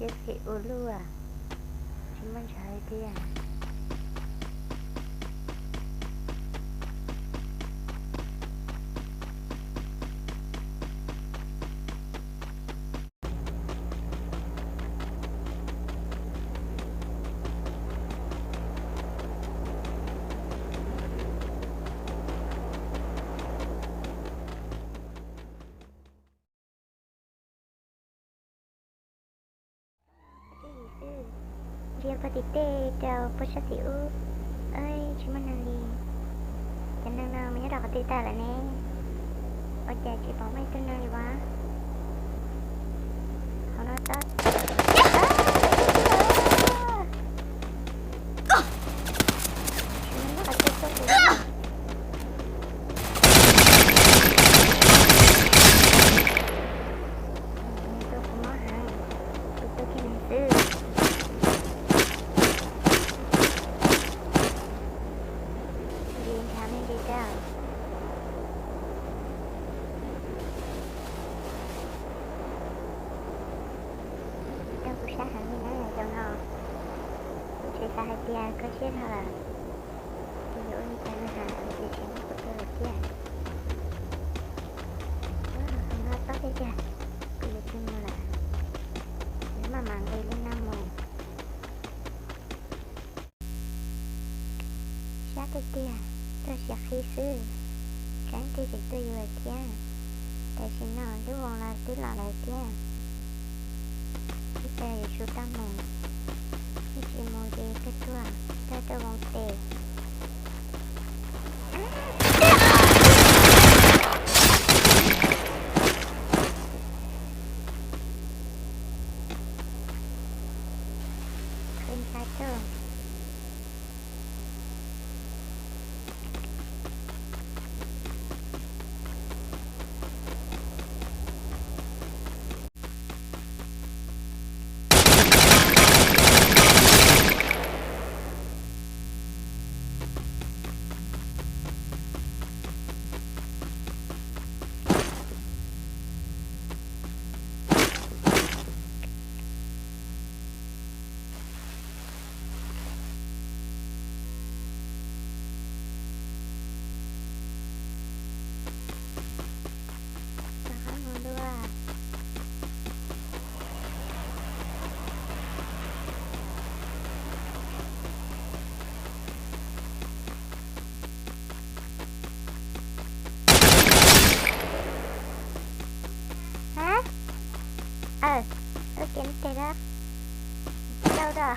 Siab xim ua luaj, tsis muaj ntshai tiag. Ntsia puag tim tej rau puag sab tim ub, tsis muaj neeg li. Cov neeg no mus nyob rau qhov twg tag lawm ne? Ua cas tsis pom muaj ib tug neeg li as? Hauv no tsob. Nws muab qhov twg tuaj kuv, nws tuaj kuv mob heev, kuv tuaj kiag nws xwb. Ntsis ntshav me ntsis rau. Tsis tau kuv sab heev li na zaum no. Kuv tsis xav hais tias koj siab dhau lawm, kuv yuav ua li cas na has, kuv tsis xav muab kuv tua lawm thiab. Ua no txob tiag tiag, kuv yuav tsis mus lawm. Yuav maj mam nqis li no mus. Sab tiag tiag, tuaj siav qhi xwb, tsam twg tseem tuaj yuav thiab. Tam sim no lub voo los twb los lawm thiab. Ib co yuav tsum tau mus, ib tsis mus ces kawg tuag, kawg tuaj voo tes. Qhwv ntshai tuaj. Rov qab mus dua. Ha, aw, ua kev tes da, tsis tau da.